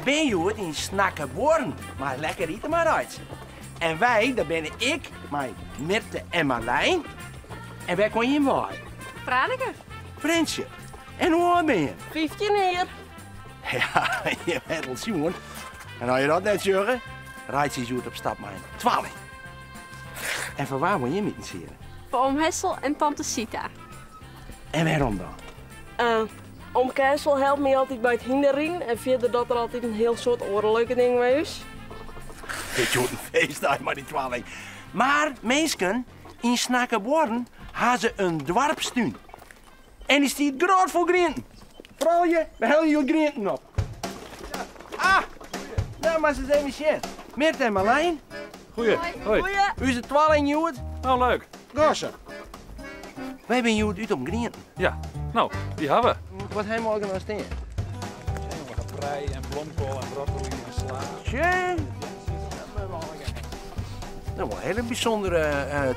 binne hjoed yn Snakkerbuorren mei lekker ite mei Reitse. En wy, dat binne ik mei Mirte en Marlijn. En wêr komme jim wei? Franeker. Frjentsjer. En hoe âld binne jim? 15 jier. Ja, jim hawwe it al sjoen. En as je dat net sjogge, Reitse is hjoed op stap mei in twalling. En foar wa wolle jim itensiede? Foar oom Hessel en tante Sita. En wêrom dan? Omke Hessel helpt my altyd by it hynderriden en fierder docht er altyd in hiel soad oare leuke dingen mei ús. It hjoed in feestdei mei dy twalling. Mar minsken, yn Snakkerbuorren ha se in doarpstún. En dy stiet grôtfol grienten. Froulju, we helje hjoed grienten op. Ah, nou moatst ris even sjen. Mirte en Marlijn. Goeie. Hoi. Ús twalling hjoed. Oh, leuk. Gosse. Wy binne hjoed út om grienten. Ja, no, dy ha we. Wat ha we allegear noch stean? We ha prei en blomkoal en broccoli en sla. Tsjin! Nou, wol in hiele bysûndere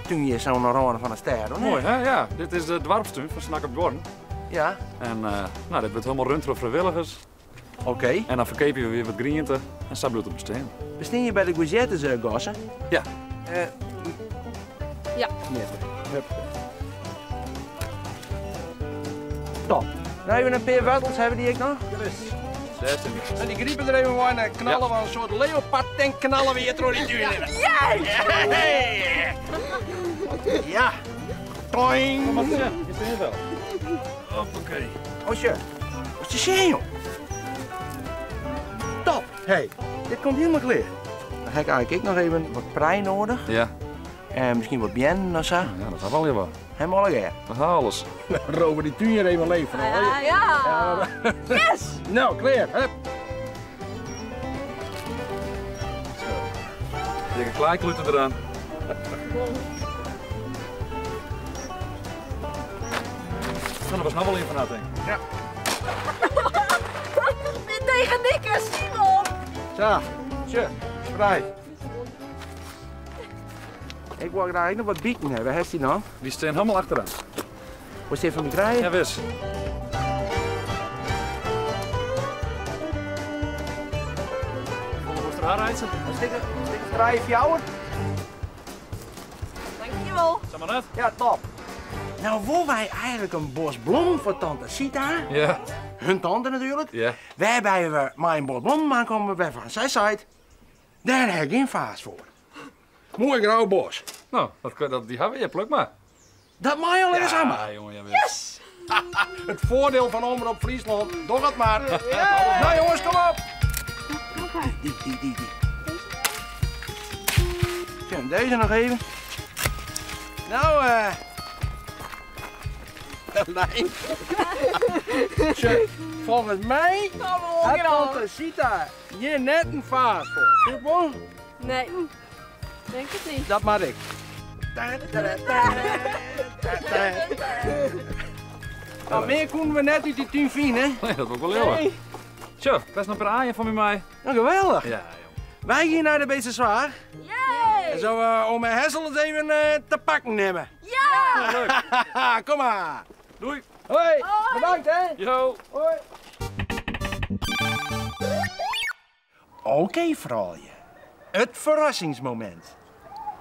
tún hjir sa oan de râne fan de stêd, hoor. Moai, hè? Ja, dit is de doarpstún fan Snakkerbuorren. Ja. En no, dit wurdt hielendal rund troch frijwilligers. Oké. En dan ferkeapje we wer wat griente en sa bliuwt it bestean. We stean hjir by de courgettes, Gosse. Ja. Ja. Top. Nou even in pear woartels, hawwe dy ek noch? Jawis. 16. En dy gripe der even wei en dan knalle we in soart leopardtank knalle we hjir troch dy tún hinne. Yes! Ja. Toing! Kom mar sjen, hjir stean se al. Hoppakee. Oh sjoch. Wat te sjen joh. Top. Hey, dit komt hielendal klear. Dan ha ik eigentlik ek noch even wat prei nedich. Ja. En miskien wat beannen of sa. Ja, dat ha we allegear wol. Ha we allegear. We ha alles. Rover dy tún hjir even leech fan. Ja, ja. Yes! No, klear. Hup. Zo. Dikke klaaikluten eraan. Nou, dat was noch wol ien fan har, tink ik. Ja. Dit tegen Nick en Simon. Sa, tsje, sprei. Ik wol graach ek noch wat bieten hawwe. Hast dy noch? Dy stean hielendal achteraan. Wolst dy fan my krije? Jawis. Hoefolle wolst der ha, Reitse? In stik of trije, fjouwer. Dankjewol. Sa mar net. Ja, top. Nou wolle wy eigentlik in bos blommen foar tante Sita. Ja. Hun tante natuerlik. Ja. Wêrby we mei in bos blommen oankomme wêrfan sy seit, dêr ha ik gjin faas foar. Moai grau bos. No, dat, dy hawwe we hjir, pluk mar. Dat mei allegear samar. Ja, jongen, jawis. Yes! It foardiel fan Omrop Fryslân, doch it mar. No jonges, kom op! Dy, dy, dy, dy. Sjoch, dizze noch even. Nou, eh. Lijn. Sjoch, folgens my hat tante Sita hjir net in faas foar. Soe ik wol? Nee, denk it niet. Dat moat ik. Nou, mear koenen we net út dy tún fine. Nee, dat wol ik wol leauwe. Nee. Sjoch, bêst noch in pear aaien foar my mei. Nou, geweldich. Ja, jong. Wy gean nei de Beetsterzwaag. Yay! En sille we ome Hessel ris even te pakken nimme. Ja! Leuk. Kom mar. Doei. Hoi. Bedankt, hè. Jo. Hoi. Oké, froulju. It ferrassingsmomint.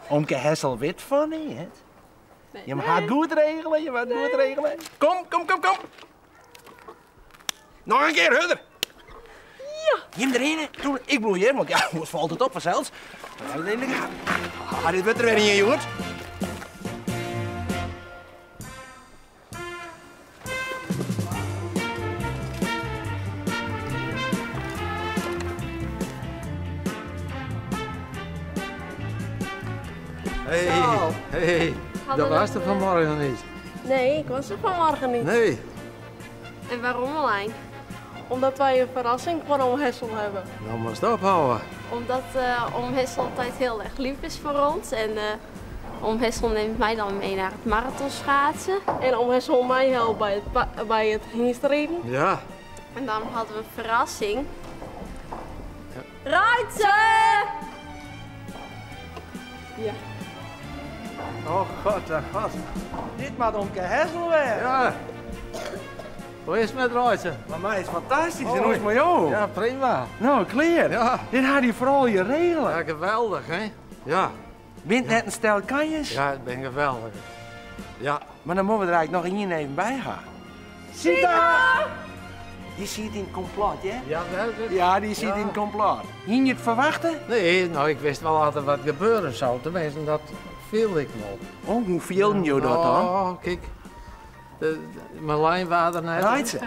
Omke Hessel wit fan neat. Jim ha it goed regele, jim ha it goed regele. Kom, kom, kom, kom. Noch in kear hurder. Ja. Jim derhinne. Toen, ik bliuw hjir, want ja, oars falt it op fansels. Maar in de gaten. Ah, dit wurdt der wer ien, jongens. Hey, hey, Hadden dat was er vanmorgen niet. Nee, ik was er vanmorgen niet. Nee. En waarom alleen? Omdat wij een verrassing voor oom Hessel hebben. Nou, maar stop houden. Omdat oom Hessel altijd heel erg lief is voor ons. En oom Hessel neemt mij dan mee naar het marathonschaatsen. En oom Hessel mij helpt bij het hingstrijden. Ja. En daarom hadden we een verrassing. Ja. Reitse! Ja. Oh god, oh god. Dit moat omke Hessel wêze. Ja. Hoe is it met Reitse? Mei my is it fantastysk en hoe is it mei jo? Ja, prima. No, klear. Ja. Dit ha dy froulju regele. Ja, geweldich, hè? Ja. Bin't net in stel kanjers? Ja, it bin geweldich. Ja. Mar dan moatte we der eigentlik noch ien even by ha. Sita! Dy siet yn it komplot, hear. Ja, werklik? Ja, dy siet yn it komplot. Hiene je it ferwachte? Nee, no, ik wist wol dat der wat gebeuren zou. Tenminsten, dat fielde ik wol. Oh, hoe fielden jo dat dan? Oh, kijk. Marlijn waard der net. Reitse.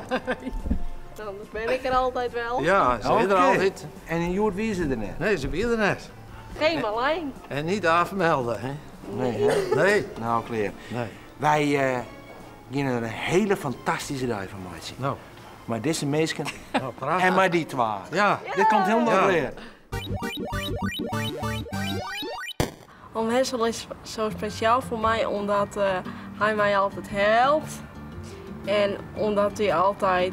Anders ben ik er altijd wel. Ja, ze is er altijd. En hjoed wie se der net? Nee, se wie der net. Geen Marlijn. En niet afmelden, hè? Nee, hè? Nee. Nou, klear. Nee. Wy geane der in hele fantastyske dei fan meitsjen. No. Mei dizze minsken No, prachtich. en mei dy twa. Ja. Dit komt hielendal Ja. klear. Oom Hessel is zo speciaal voor mij omdat hij mij altijd helpt. En omdat hij altijd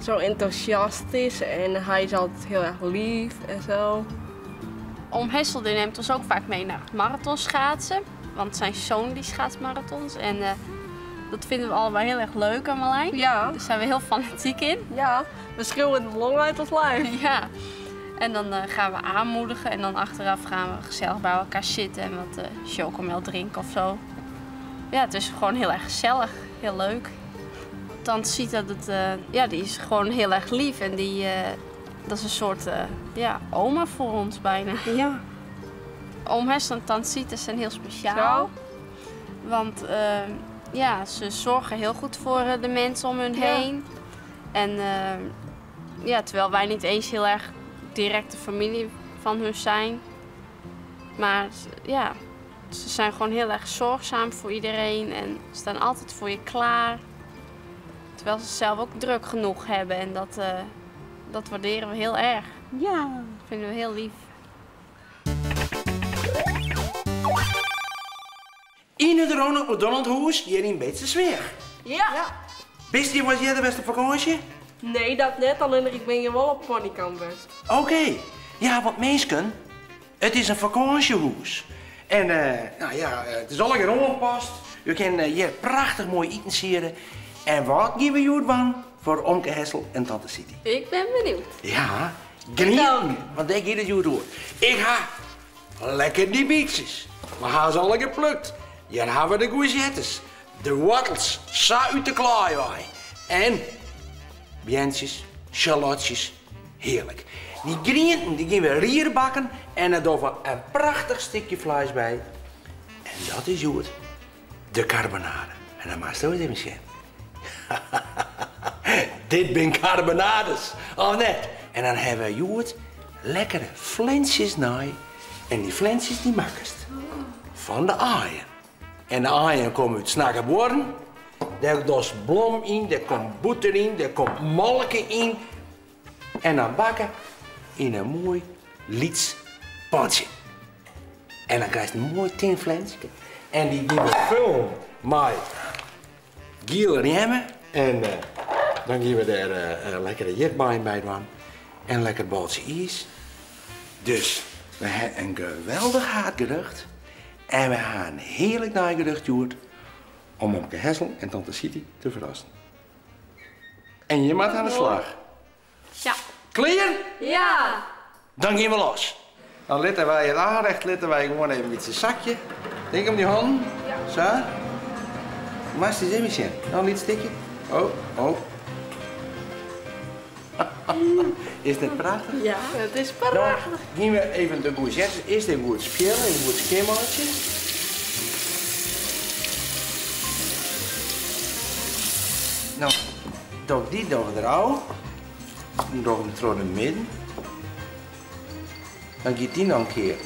zo enthousiast is en hij is altijd heel erg lief en zo. Oom Hessel die neemt ons ook vaak mee naar het marathonschaatsen. Want zijn zoon die schaatst marathons. En dat vinden we allebei heel erg leuk aan Marlijn. Ja. Daar zijn we heel fanatiek in. Ja, we schreeuwen de long uit ons lijf. Ja. En dan gaan we aanmoedigen en dan achteraf gaan we gezellig bij elkaar zitten en wat chocomel drinken of zo. Ja, het is gewoon heel erg gezellig, heel leuk. Tante Sita, die is gewoon heel erg lief en dat is een soort oma voor ons bijna. Ja. Oom Hessel en tante Sita zijn heel speciaal. Zo. Want ze zorgen heel goed voor de mensen om hun Ja. heen. En terwijl wij niet eens heel erg directe familie van hun zijn. Maar ze zijn gewoon heel erg zorgzaam voor iedereen en staan altijd voor je klaar. Terwijl ze zelf ook druk genoeg hebben en dat waarderen we heel erg. Ja. Dat vinden we heel lief. In het Ronald McDonald Huis hier in Beetsterzwaag. Ja. Wist je, was jij de beste vakantie? Nee, dat net, alleen ik ben je wel op ponykamp best. Oké. Ja, want mensen, het is een vakantiehuis. En het is al een keer ongepast. Je kan hier prachtig mooi eten sieren. En wat geven we jullie van voor Omke Hessel en Tante Siti? Ik ben benieuwd. Ja, genieten, want daar gaat het jullie door. Ik ga lekker die bietjes. We gaan ze al geplukt. Hier hebben we de courgettes, de wortels, sa uit de klaai. En bientjes, shallotjes, heerlijk. Die groenten die gaan we rier bakken en daar doen we een prachtig stukje vlees bij. En dat is goed, de carbonade. En dan maak je het even zien. Dit zijn carbonades, of net? En dan hebben we goed lekkere flensjes naai. En die flensjes die makkest van de aaien. En de aaien komen uit Snakkerbuorren. Daar doet blom in, daar komt boter in, daar komt molken in. En dan bakken in een mooi liets pandje. En dan krijg je een mooi tin flensje. En die gaan we vullen met giele remmen. En dan gaan we daar lekkere jitbaan bij doen. En lekker baltje ijs. Dus we hebben een geweldig haatgerecht. En we gaan een heerlijk nagerecht doen om Omke Hessel en Tante Siti te verrassen. En je mag aan de slag. Ja. Klaar? Ja. Dan gaan we los. Dan litten wij het aanrecht, litten wij gewoon even met zijn zakje. Denk om die handen. Ja. Zo. Maar eens even zien. Nou, een liet stukje. Oh, oh. Is dit prachtig? Ja, het is prachtig. Dan gaan we even de courgette. Eerst even goed spelen, even goed schimmeltje. Nou, doe ik die door eraf. Dan doe ik hem door de midden. Dan gaat die nog een keer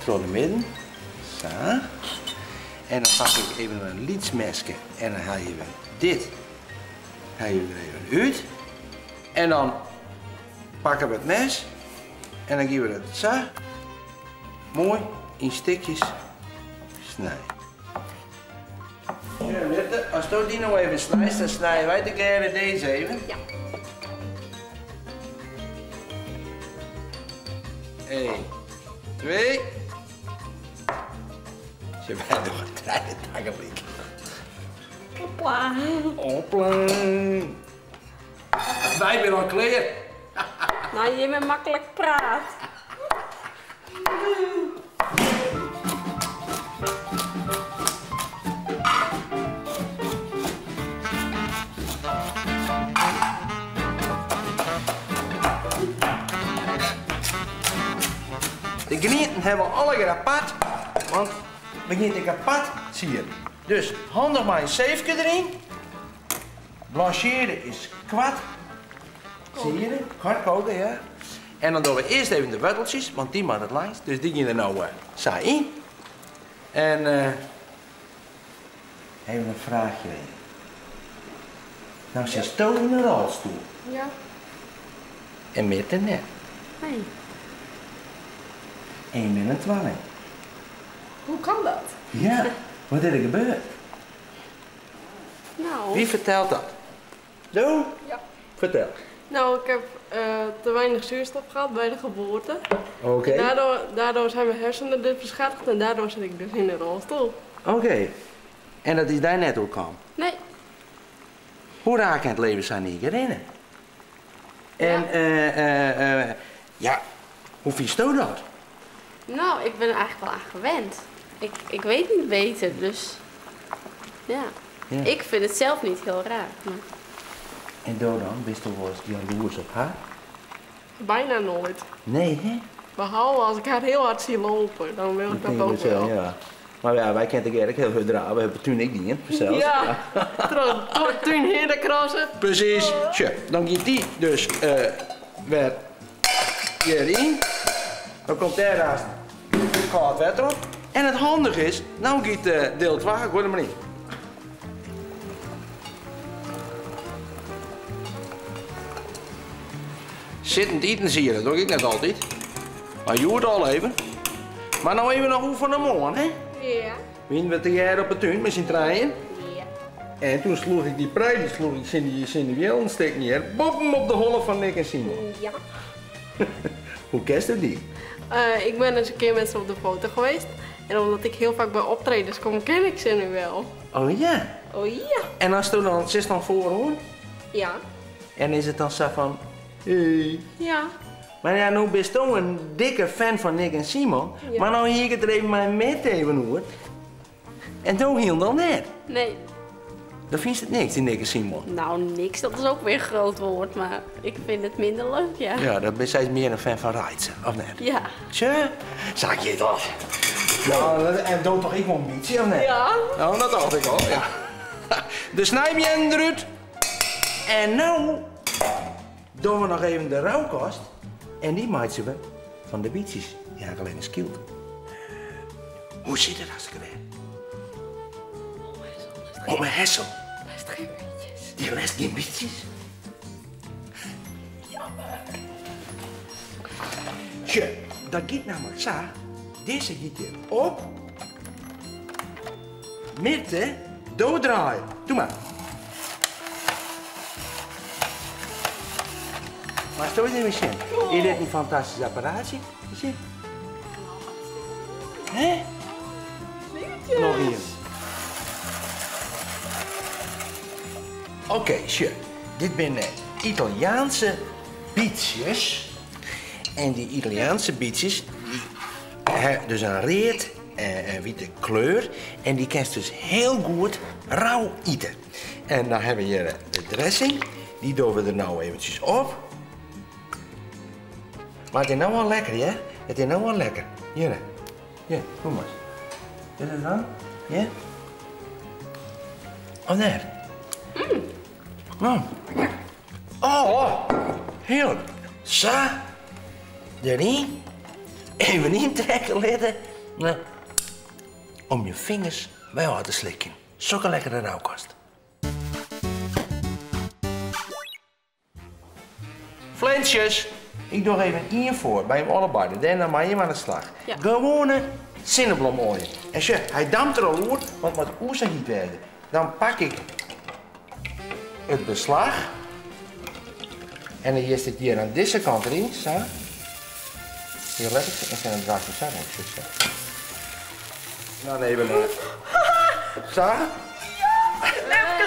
door de midden. Zo. En dan pak ik even een lietsmesje en dan haal je dit. Haal je er even uit. En dan pakken we het mes en dan geven we het zo mooi in stukjes snijden. Ja, Mirte, als je die nog even snijdt, dan snijden wij de keer deze even. Ja. 1, 2. Ze zijn nog een trein tegelijk. Hopla. Hopla. Wy binne al klear. Nou, jim binne maklik praat. De grienten hawwe we allegear apart, want we gean it ek apart sieden. Dus handich mei in seefke deryn. Blanchearje is koart siede, koart koken, ja. En dan dogge we earst even de woarteltsjes, want dy moatte it langst. Dus dy gean der no sa yn. En even in fraachje even. No sitsto yn in rolstoel. Ja. En Mirte net. Nee. En je binne in twalling. Hoe kan dat? Ja, wat is der gebeurd? Nou. Wie fertelt dat? Do? Ja. Fertel. Nou, ik heb te weinig zuurstof gehad bij de geboorte. Oké. Daardoor zijn mijn hersenen dus beschadigd en daardoor zit ik dus in de rolstoel. Oké. En dat is daar net ook al? Nee. Hoe raak je het leven zijn niet herinneren? En, ja, hoe vies je dat? Nou, ik ben er eigenlijk wel aan gewend. Ik weet niet beter, dus ja. Ja. Ik vind het zelf niet heel raar. Maar... En door dan, ben je wel eens jaloers op haar? Bijna nooit. Nee, hè? Behalve als ik haar heel hard zie lopen, dan wil ik dat Dat ook denk ik wel. Ja. Maar ja, wij kennen het heel goed draaien. We hebben toen ik niet, hè, zelfs. Ja, door toen heen de krassen. Precies. Tja, dan gaat die dus weer hierin. Dan komt daar koud water op. En het handige is, nou gaat deel 2, gooi er maar in. Zittend eten zie je, dat doe ik net altijd. Maar je hoort al even. Maar nou even nog hoe van de morgen, hè? Ja. Wien we te jaren op de tuin met z'n treien. Ja. En toen sloeg ik die prei, die sloeg ik in die wielen steek neer. Boppen op de holle van Nick en Simon. Ja. Hoe kent je die? Ik ben eens een keer met ze op de foto geweest. En omdat ik heel vaak bij optredens kom, ken ik ze nu wel. Oh ja? Oh ja. En als toen dan, zit dan voor hoor? Ja. En is het dan zo van, hey. Ja. Maar ja, nu ben je toch een dikke fan van Nick en Simon. Ja. Maar nou hier ik het er even maar met even hoor. En toen hield dan net. Nee. Dan vind je het niks, die Nick en Simon. Nou, niks, dat is ook weer een groot woord, maar ik vind het minder leuk, ja. Ja, dan ben jij meer een fan van Reitze, of net? Ja. Tje, zag je dat? Ja, en doe toch ik wel een beetje, of net? Ja. Nou, dat dacht ik al, ja. De snijbien eruit. En nou doen we nog even de rauwkost. En die maken we van de bietjes. Die heb ik alleen eens kield. Hoe zit het hartstikke weer? Oh, mijn hessel. Lest geen bietjes. Die lest geen bietjes? Jammer. Tje, dat gaat namelijk zo. Deze gaat hier op. Mirte, doordraaien. Doe maar. Maar zo is het niet zien. Is dit een fantastisch apparaatje? Zie. Hè? Nog één. Oké, sure. Dit zijn Italiaanse bietjes. En die Italiaanse bietjes, die hebben dus een rood en witte kleur. En die kan je dus heel goed rauw eten. En dan hebben we hier de dressing. Die doen we er nou eventjes op. Maar het is nou wel lekker, hè? Het is nou wel lekker. Hier, hier, kom maar. Is het dan? Ja? Oh, nee. Nou. Oh, oh, heerlijk. Zo. Erin. Even intrekken laten. Nou. Om je vingers bij elkaar te slikken. Zulke lekkere rauwkost. Flensjes. Ik doe even één voor bij hem allebei. Daarna maar je aan de slag. Ja. Gewone zonnebloemolie. En zo, hij dampt er al oer, want wat oer niet werden. Dan pak ik het beslag. En dan is het hier aan deze kant erin, zo. Hier let ik en dan draai ik zo, zo. Nou, nee, we maar. Zo. Ja,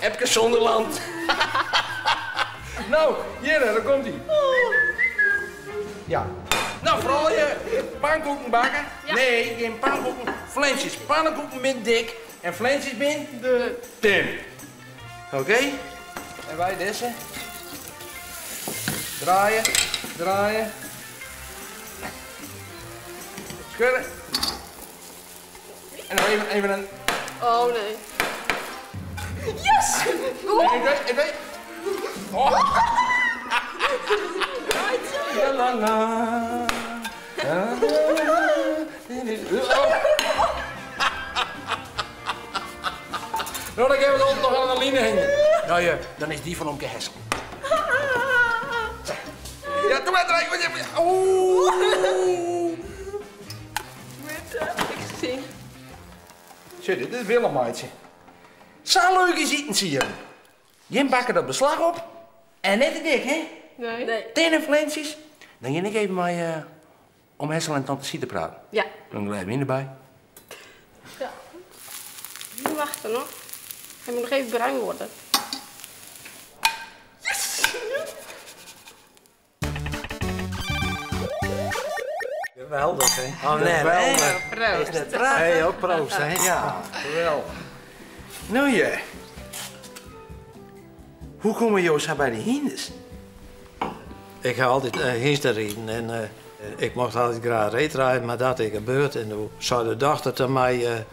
Epke Zonderland. No, hjir, daar komt ie. Ja. No, froulju, pankoeken bakke. Nee, gjin pankoeken, flensjes. Pannenkoeken bin dik en flensjes bin dun. Oké, en wy dizze. Draaie, draaie. Skudde. En nog even, even een... Oh nee. Yes! 1, 2, 1, 2. Oh. La la la. La, la, la. Oh. Nou, dan geven we het nog aan de line hangen. Nou ja, dan is die van Omke Hessel. Ja, doe maar draaien. Oeh. Heb ik gezien. Zit, dit is Willem, maatje. Zo leuk is eten, zie je. Jim bakken dat beslag op. En net te dik, hè? Nee. Nee. Tinnen flensjes. Dan ga ik even met om Hessel en tante Siete praten. Ja. Dan blijf je erbij. Ja. We wachten nog. Hij moet nog even bruin worden. Yes! Geweldig, hè? Oh, nee, hè? Geweldig. Proost. Is dat prachtig? Hey, ook proost, hè? Ja, geweldig. Nou ja. Hoe komen jullie zo bij de hinders? Ik ga altijd hinders rijden en ik mocht altijd graag reed rijden, maar dat is gebeurd. En toen zei de dochter tegen mij,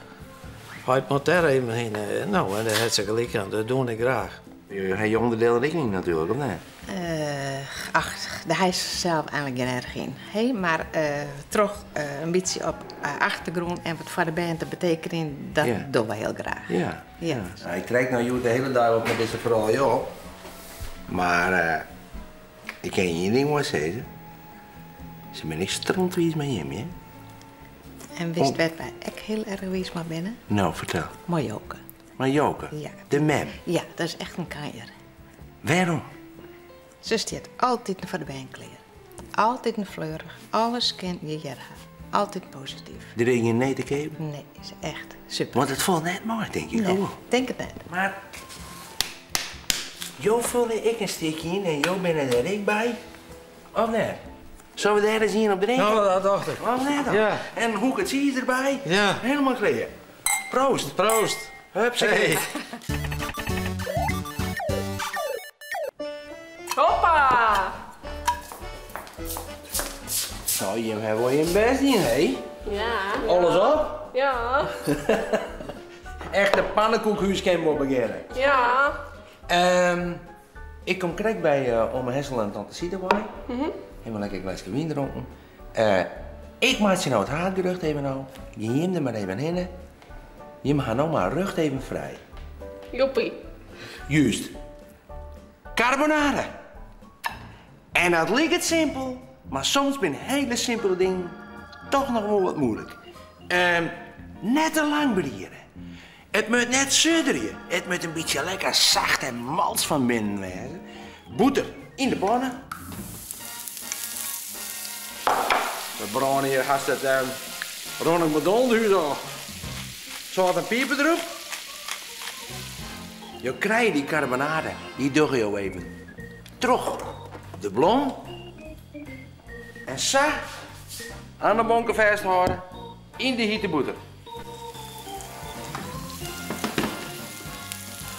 hij moet daar even heen. Nou, en daar had ze gelijk aan, dat doe ik graag. Je hebt je onderdeel rekening natuurlijk, of niet? Ach, daar is zelf eigenlijk geen erg in. Hey, maar toch een beetje op achtergrond en wat voor de band te betekenen, dat doen we heel graag. Nou, ik trek nou jullie de hele dag op met deze verhaal, joh. Maar ik kan je één ding maar zeggen. Ze ben ik strontwies met hem, hè? En wist wat wij ook heel erg wies maar binnen? Nou, vertel. Marjoke. Marjoke? Ja. De mem? Ja, dat is echt een kanjer. Waarom? Ze staat altijd voor de bandkleren. Altijd een fleurig. Alles kent je jaren. Altijd positief. De dingen nee te geven? Nee, is echt super. Want het voelt net mooi, denk ik. Nee, Oh. denk het net. Maar Jo vulde ik een stukje in en Jo ben er ik bij. Of net? Zullen we daar eens in op drinken? Nou, dat dacht ik. Of net dan? Ja. En hoe het zie je erbij? Ja. Helemaal klaar. Proost. Proost. Hupsakee. Hey. Hoppa! Nou, je hebt wel je best in, hè? Ja. Alles op? Ja. Echte pannenkoekhuis kan we beginnen. Ja. Ik kom krek bij oma Hessel en tante Siete bij. Helemaal lekker een glaasje wijn dronken. Ik maak je nou het haardgerucht even nou. Je neemt er maar even heen. Je mag nou maar rug even vrij. Joppie. Juist. Carbonade. En dat lijkt het simpel, maar soms zijn hele simpele dingen toch nog wel wat moeilijk. Net te lang berieren. Het moet net sudderen. Het moet een beetje lekker zacht en mals van binnen wezen. Boter in de pannen. We branden hier haast het Ronald McDonald al. Zout en peper erop. Je krijgt die carbonade, die doe je even. Terug de blom. En zo aan de bonken vasthouden in de hitte boter.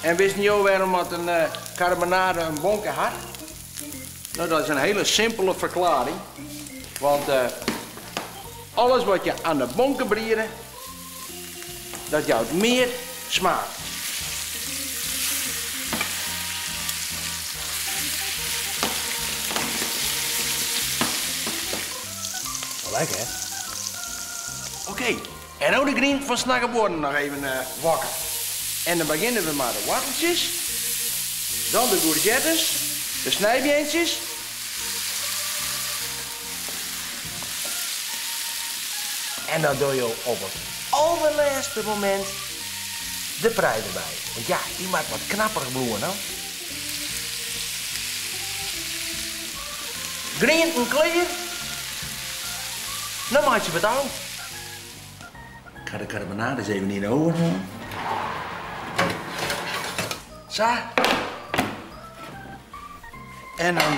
En wist niet waarom dat een carbonade een bonke had? Nou, dat is een hele simpele verklaring. Want alles wat je aan de bonken brieren, dat jouwt meer smaak. Lekker, hè? Oké, en ook de grien van Snakkenborden nog even wakker. En dan beginnen we maar de worteltjes, dan de courgettes, de snijbeentjes. En dan doe je op het allerlaatste moment de prei erbij. Want ja, die maakt wat knapperig bloemen, hè? Groenten klaar. Dan maak je het al. Ik ga de carbonade eens even in de oven doen. Zo. Sa. En dan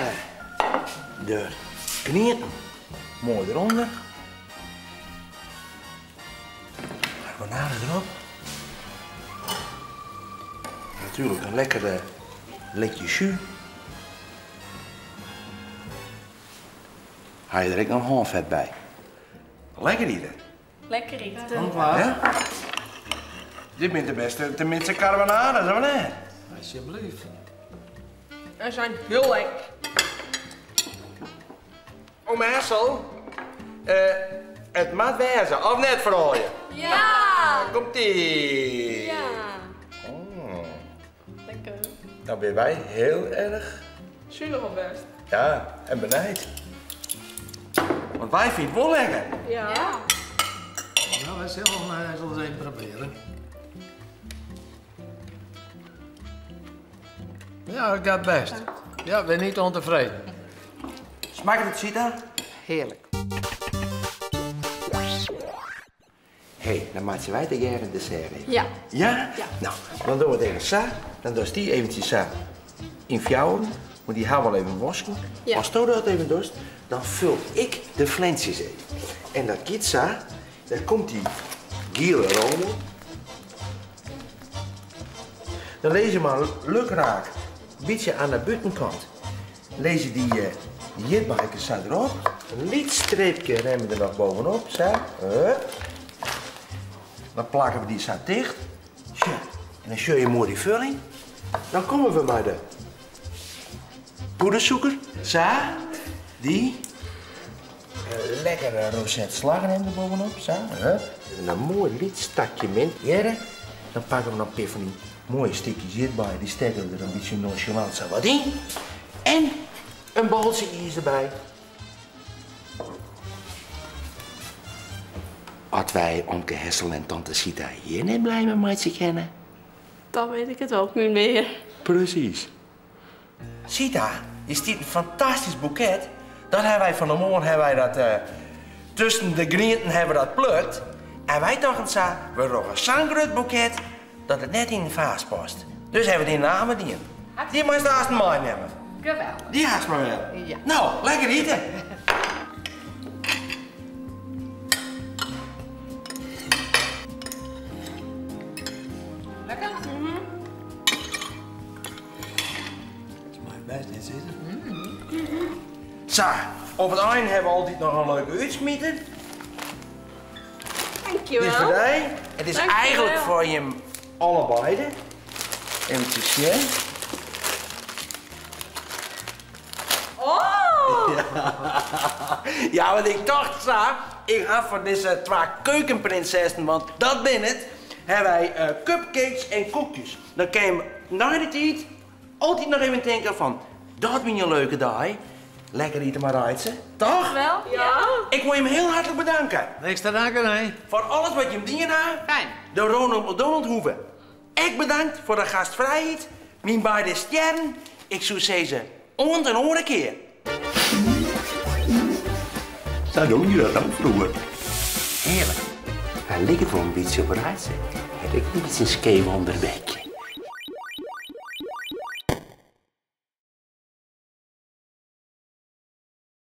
de grienten moai derûnder. Karbonade derop. Natuerlik in lekkere likje sjú. Ha je der ek noch hânfet by. Lekker ite. Lekker ite. Ja? Dit binne de bêste tenminste karbonades, of net? Alsjeblieft. Ze zijn heel lekker. Ome Hessel, it moat wêze, of net froulju? Ja! Komt-ie! Ja. Oh. Lekker. Nou binne wy hiel erch Sunich op bêst. Ja, en benijd. Want wy fine it wol lekker. Ja. Nou, wy sille hem ris even probearje. Ja, it giet bêst. Ja, bin net ûntefreden. Smakket it, Sita? Hearlik. Hé, dan meitsje wy tegearre in dessert even. Ja. Ja? Ja. Nou, dan dogge we it even sa. Dan dochst dy eventsjes sa yn fjouweren, want dy ha we al even wosken. Ja. Asto dat even dochst, dan ful ik de flensjes even. En dat giet sa, dan komt dy giele rommel. Dan lizze je mar lukraak, in bytsje oan de bûtenkant. Lizze dy jitbikers sa derop. In lyts streepje remmen der noch bovenop, sa. Hup. Dan plakke we dy sa ticht. Sjoch, en dan sjoch je moai dy vulling. Dan komme we mei de poedersûker, sa. Dy. In lekkere roset slagrem der bovenop, sa. Hup. En in moai lyts takje mint. Hearre, dan pakke we noch in pear fan dy moaie stikjes hjirby. Dy stekke we der in bytsje nonchalant sa wat yn. En in boltsje iis derby. As wy omke Hessel en tante Sita hjir net blij mei meitsje kinne. Dan wit ik it ek net mear. Presys. Sita, hjir stiet in fantastysk boeket. Dat hawwe wy fan 'e moarn hawwe wy dat tusken de grienten hawwe we dat plukt. En wy tochten sa, we dogge sa'n grut boeket dat it net yn in faas past. Dus hawwe we it yn in amer dien. Dy meist aanst meinimme. Geweldich. Dy hast mar wer. Ja. Nou, lekker ite. Lekker? It mei bêst net sitte. Sa, op it ein hawwe we altyd noch in leuke útsmiter. Dankjewel. Dit is foar dy. It is Dankjewel. eigentlik foar jim allebeide. Even sjen. Oh! Ja, want ik tocht sa, ik ha foar dizze twa keukenprinsessen, want dat binne it, hawwe wy cupcakes en koekjes. Dan kin je nei de tiid altyd noch even tinke fan, dat wie in leuke dei. Lekker ite mei Reitse, toch? Wel? Ja. Ik wol jim hiel hertlik bedanke. Niks te danken, hè? Foar alles wat jim dien ha. Fijn. De Ronald McDonald Hoeve. Ek bedankt foar de gastvrijheid. Myn beide stjerren. Ik soe sizze, oant in oare kear. Sa doe je dat dan froeger. Hearlik. Hy liket wol in bytsje op Reitse. Hat ek in bytsje in skeef ûnderbekje.